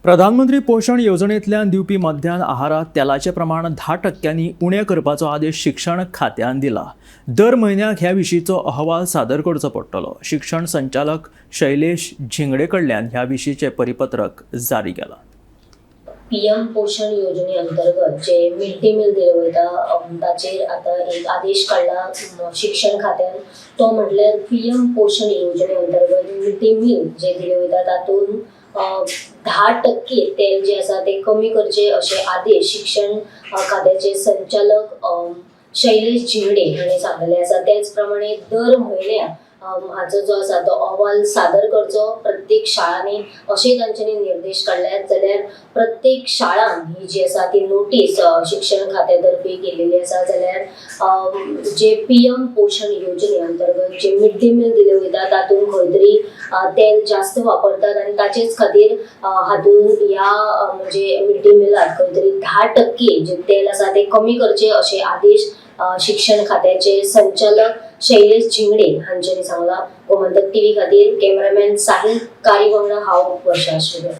प्रधानमंत्री पोशण येवजणेंतल्यान दिवपी मध्यान आहारात तेलाचें प्रमाण 10 टक्क्यांनी उणें करपाचो आदेश शिक्षण खात्यान दिला. दर म्हयन्याक ह्या विशींचो अहवाल सादर करचो पडटलो. शिक्षण संचालक शैलेश झिंगडे कडल्यान ह्या विशींचें परिपत्रक जारी केलां. पीएम पोशण योजने अंतर्गत जे मिड डे मील दिले वयता, ताचेर आतां एक आदेश काडला शिक्षण खात्यान. तो म्हटल्यार पीएम पोशण योजने अंतर्गत मिड डे मील जे दिले वयता, तातूंत 10% तेल जे आसा ते कमी करचे, अशे आदेश शिक्षण खात्याचे संचालक शैलेश झिंगडे हांणी सांगलेले आसा. तेच प्रमाणे दर म्हयन्याक हाचो जो आसा तो अहवाल सादर करचो प्रत्येक शाळांनी, अशें तांच्यांनी निर्देश काडल्यात. जाल्यार प्रत्येक शाळांक ही जी आसा ती नोटीस शिक्षण खात्या तर्फे केलेली आसा. जाल्यार जे पीएम पोशण योजने अंतर्गत जे मिड डे मील दिले वयता, तातूंत खंय तरी तेल जास्त वापरतात आनी ताचेच खातीर हातूंत ह्या म्हणजे मिड डे मिलात खंय तरी 10% जे तेल आसा ते कमी करचे, अशे आदेश शिक्षण खात्याचे संचालक शैलेश झिंगडे हांच्यांनी सांगला. गोमंतक टीव्ही खातीर कॅमेरामॅन साहिल कारी वांगडा हांव वर्षा आशिल्लें.